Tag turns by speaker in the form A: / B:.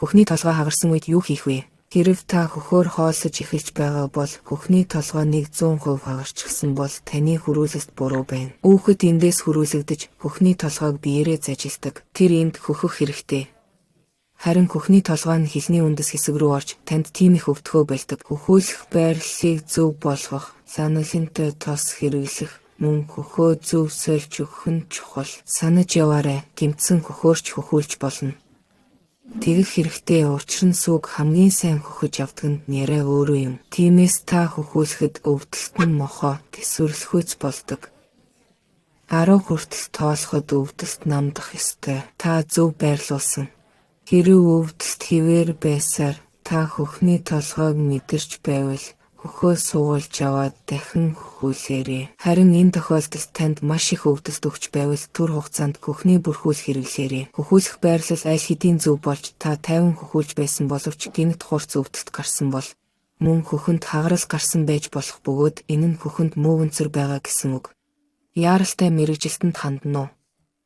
A: Хөхний толгой хагарсан үед юу хийх вэ? Хэрв та хөхөөр хооллож эхэлж байгаа бол хөхний толгой 100% хагарчихсан бол таны хөрүүлэлт буруу байна. Үүхэд эндээс хөрүүлэгдэж хөхний толгойг биеэрээ зажилдаг. Тэр энд хөхөх хэрэгтэй. Харин хөхний толгой нь хилний үндэс хэсэг рүү орж танд тийм их өвдөхөө больдог. Хөхүүлэх байрлалыг зөв болгох, ланолинтой тос хэрэглэх, мөн хөхөө зөв сольж өгөх нь чухал. Санаж яваарай, гэмтсэн хөхөөр ч хөхүүлж болно. Тэгэх хэрэгтэй, учир нь сүг хамгийн сайн хөхөж явдаг нь нярай өөрөө юм. Тиймээс та хөхүүлэхэд өвдөлт нь мохоо тэсвэрлэхүйц болдог. 10 хүртэл тоолоход өвдөлт намдах ёстой. Та зөв байрлуулсан. Хэрэв өвдөлт хэвээр байсаар та хөхний толгойг мэдэрч байвал хөхөө суугуулж аваад дахин хөхүүлээрэй. Харин энэ тохиолдолд танд маш их өвдөлт өгч байвал түр хугацаанд хөхний бүрхүүл хэрэглээрэй. Хөхүүлэх байрлал аль хэдийн зөв болж та 50 хөхүүлж байсан боловч гэнэт хурц өвдөлт гарсан бол мөн хөхөнд хагарал гарсан байж болох бөгөөд энэ нь хөхөнд муу өнцөр байгаа гэсэн үг. Яаралтай мэргэжилтэнд хандана уу?